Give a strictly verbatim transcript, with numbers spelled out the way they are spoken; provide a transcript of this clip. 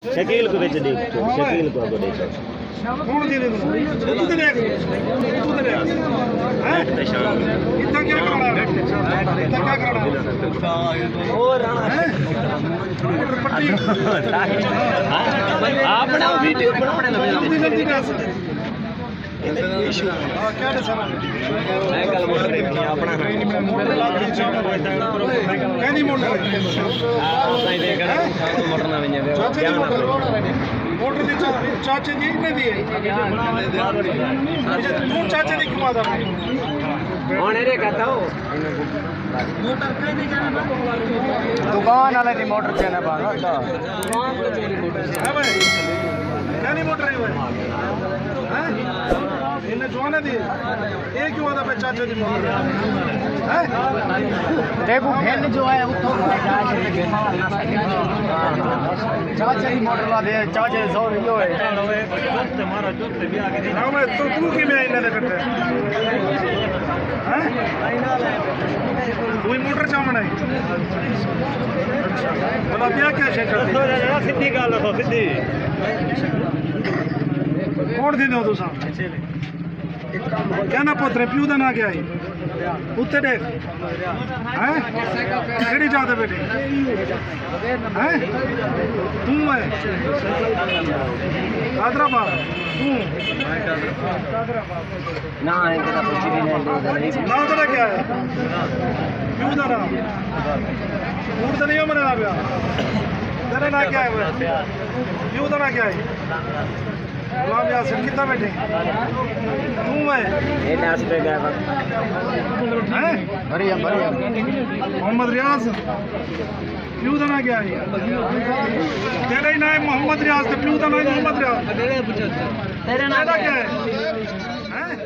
شکیل کو وچ ݙیکھ، شکیل کو اڳوں ݙیکھ۔ کون دے دے؟ تو تے ݙیکھ، تو تے ݙیکھ۔ ہیں؟ اتنا کیا کرانا ہے؟ اتنا کیا کرانا ہے؟ اور ہیں؟ موٹر پٹی۔ اپݨا ویڈیو بݨاوݨے لڳے۔ جلدی، جلدی کر۔ ہاں، کیا ݙساں؟ میں کل موٹر ݙیکھی، اپݨا۔ کیندی موٹر ہے؟ ہاں، اتنا ہی دیکھ، موٹر نہ ویندے۔ چاچے دی موٹر۔ موٹر دی چا-، چاچے دی انہیں دی ہے۔ اچھا، توں چاچے دی کیوں آہدا پئیں؟ ہݨ ایݙے کہتا ہو۔ دکان والے دی موٹر چینے پانا۔ اچھا۔ ہے بھائی؟ کیندی موٹر ہے بھائی؟ ہیں؟ انہیں جوانے دی؟ اے کیوں آہدا پئے چاچے دی موٹر؟ ہیں؟ دیکھو، بھن جو ہے، اتھوں چاچے دی موٹر لا دے، چاچے دی سو ہوئے۔ ہاں، میں تو، تو کیویں انہاں دے کٹھے؟ ہیں؟ کوئی موٹر چاوݨ ہے؟ بھلا ٻیا کیا شے کر دی؟ سدھی ڳالھ ݙسو، سدھی۔ کون تھیندے ہو تساں؟ کیا ناں پتر ہے؟ پیو دا ناں کیا ہے؟ اتے ݙیکھ۔ ہیں؟ کیڑھی جاہ تے ٻیٹھے؟ ہیں؟ توں ہے؟ حیدرآباد۔ توں؟ نہ، ہے کہ نہ پوچھی نہیں، نہیں، نہیں۔ ناں تیرا کیا ہے؟ پیو دا ناں؟ جھوٹ تے نہیں ہو میݙے نال پیا؟ تیرا ناں کیا ہے؟ پیو دا ناں کیا ہے؟ غلام یاسر، کتنا بیٹھے؟ توں ہے؟ یہ ناس پہ گیا وقت۔ ہیں؟ بھریا، بھریا۔ محمد ریاض۔ پیو دا ناں کیا ہے؟ تیرا ہی ناں ہے محمد ریاض، تے پیو دا ناں ہے محمد ریاض۔ تیرا ناں کیا ہے؟ ہیں؟